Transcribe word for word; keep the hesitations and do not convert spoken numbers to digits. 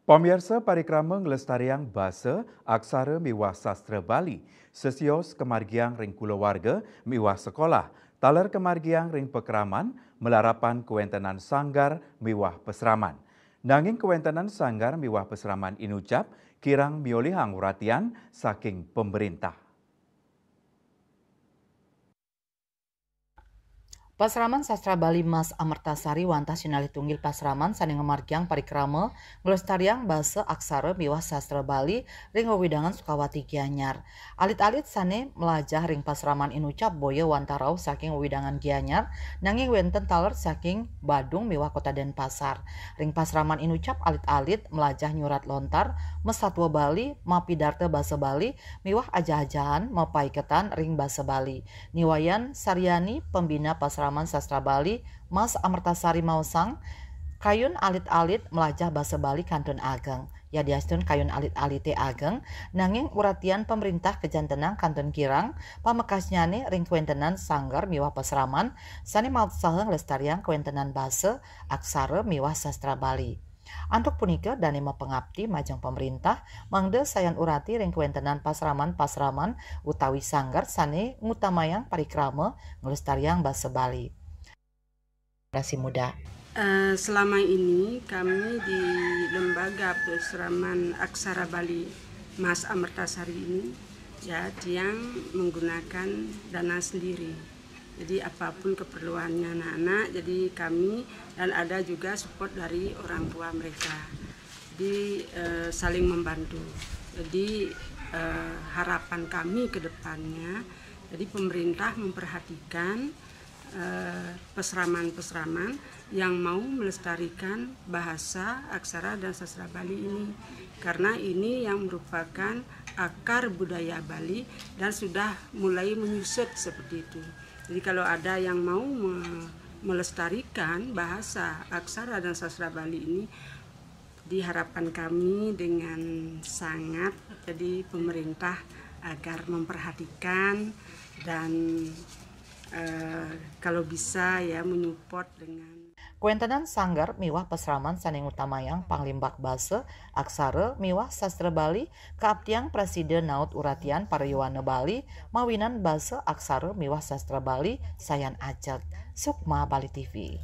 Pamiarsa, parikrama nglestariang basa, aksara miwah sastra Bali sesios kamargiang ring kulawarga miwah sekolah, taler kamargiang ring pakraman malarapan kawentenan sanggar miwah pasraman. Nanging kawentenan sanggar miwah pasraman inucap kirang miolihang uratian saking pamrintah. Pasraman Sastra Bali Mas Amertasari wantah sinalih tunggil pasraman sane ngamargiang parikrama nglestariang basa, aksara miwah sastra Bali ring wewidangan Sukawati Gianyar. Alit-alit sane mlajah ring pasraman inucap boya wantah rauh saking wewidangan Gianyar, nanging wenten taler saking Badung miwah Kota Denpasar. Ring pasraman inucap alit-alit mlajah nyurat lontar, masatua Bali, mapidarta basa Bali, miwah ajah-ajahan mapaiketan ring basa Bali. Ni Wayan Saryani, pembina Pasraman Sastra Bali Mas Amertasari maosang, kayun alit-alit mlajah basa Bali kantun ageng. Yadiastun kayun alit-alite ageng, nanging uratian pamrintah kajantenang kantun kirang, pamekasnyane ring kawentenan sanggar miwah pasraman sane mautsaha nglestariang kawentenan basa, aksara miwah sastra Bali. Antuk punika dane mapangapti majeng pamrintah, mangda sayan urati ring kawentenan pasraman-pasraman utawi sanggar sane ngutamayang parikrama nglestariang basa Bali. Generasi muda. Eh, selama ini kami di Lembaga Pasraman Aksara Bali Mas Amertasari ini, ya, tiang menggunakan dana sendiri. Jadi apapun keperluannya anak-anak, jadi kami, dan ada juga support dari orang tua mereka. Jadi eh, saling membantu. Jadi eh, harapan kami ke depannya, jadi pemerintah memperhatikan eh, pesraman-pesraman yang mau melestarikan bahasa, aksara, dan sastra Bali ini. Karena ini yang merupakan akar budaya Bali dan sudah mulai menyusut seperti itu. Jadi kalau ada yang mau me- melestarikan bahasa, aksara, dan sastra Bali ini, diharapkan kami dengan sangat, jadi pemerintah agar memperhatikan dan eh, kalau bisa, ya, menyupport dengan Kawentenan sanggar miwah pasraman sane ngutamayang panglimbak basa, aksara miwah sastra Bali, kaaptiang prasida naut uratian para yowana Bali mawinan basa, aksara miwah sastra Bali sayan ajeg. Sukma, Bali T V.